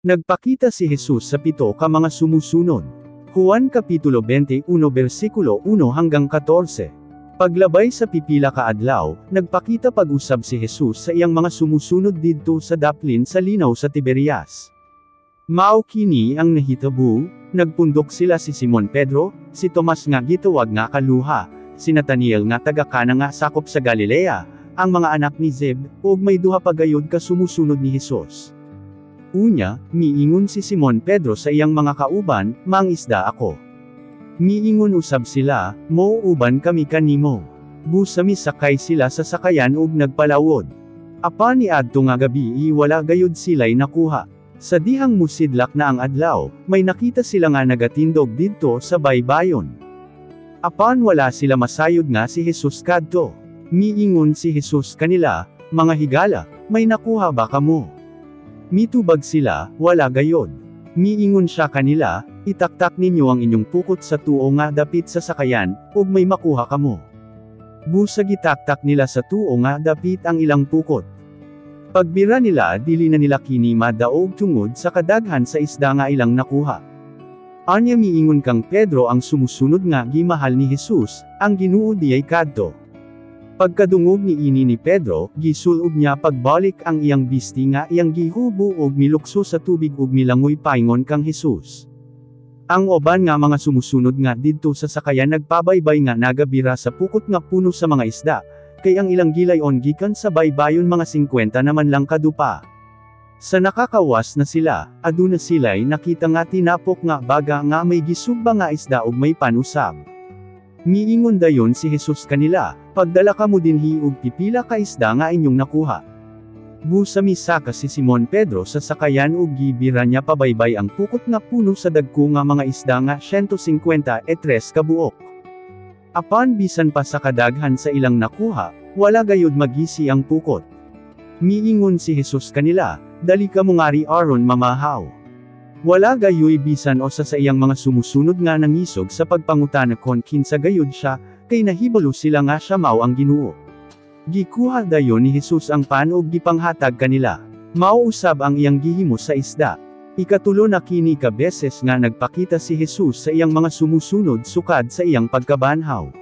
Nagpakita si Jesus sa pito ka mga sumusunod. Juan Kapitulo 21 versikulo 1 hanggang 14. Paglabay sa pipila ka adlaw, nagpakita pag-usab si Jesus sa iyang mga sumusunod didto sa daplin sa linaw sa Tiberias. Mao kini ang nahitabo: nagpundok sila si Simon Pedro, si Tomas nga gitawag nga Kaluha, si Nathaniel nga taga Cana nga sakop sa Galilea, ang mga anak ni Zeb, ug may duha pa gayud ka sumusunod ni Jesus. Unya, miingon si Simon Pedro sa iyang mga kauban, "Mangisda ako." Miingon usab sila, "Mo-uban kami kanimo." Busa misakay sila sa sakayan ug nagpalawod. Apan niadto nga gabi wala gayud sila'y nakuha. Sa dihang musidlak na ang adlaw, may nakita sila nga nagatindog didto sa baybayon. Apan wala sila masayod nga si Jesus kadto. Miingon si Jesus kanila, "Mga higala, may nakuha ba kamo?" Mitubag sila, "Wala gayod." Miingon siya kanila, "Itaktak ninyo ang inyong pukot sa tuo nga dapit sa sakayan, ug may makuha kamo." Busa gitaktak nila sa tuo nga dapit ang ilang pukot. Pagbira nila, dili na nila kini madaog tungod sa kadaghan sa isda nga ilang nakuha. Anya miingon kang Pedro, ang sumusunod nga gimahal ni Jesus, "Ang Ginoo diay kadto." Pagkadungog ni ini ni Pedro, gisul-ob niya pagbalik ang iyang bisti nga iyang gihubo ug milukso sa tubig ug milangoy paingon kang Jesus. Ang uban nga mga sumusunod nga didto sa sakayan nagpabaybay nga nagabira sa pukot nga puno sa mga isda, kay ang ilang gilayon gikan sa baybayon mga 50 naman lang kadupa. Sa nakakawas na sila, aduna sila'y nakita nga tinapok nga baga nga may gisugba nga isda ug may pan usab. Miingon dayon si Jesus kanila, "Pagdala kamo dinhi og pipila ka isda nga inyong nakuha." Busa misaka si Simon Pedro sa sakayan ug gibira niya pabaybay ang pukot nga puno sa dagko nga mga isda nga 153 kabuok. Apan bisan pa sa kadaghan sa ilang nakuha, wala gayud magisi ang pukot. Miingon si Jesus kanila, "Dali kamo ngari aron mamahaw." Wala gayoy bisan usa sa iyang mga sumusunod nga nangisog sa pagpangutana kon kinsa gayud siya, kay nahibalo sila nga siya mao ang Ginoo. Gikuha dayon ni Jesus ang pan ug gipanghatag kanila. Mao usab ang iyang gihimo sa isda. Ikatulo na kini ka beses nga nagpakita si Jesus sa iyang mga sumusunod sukad sa iyang pagkabanhaw.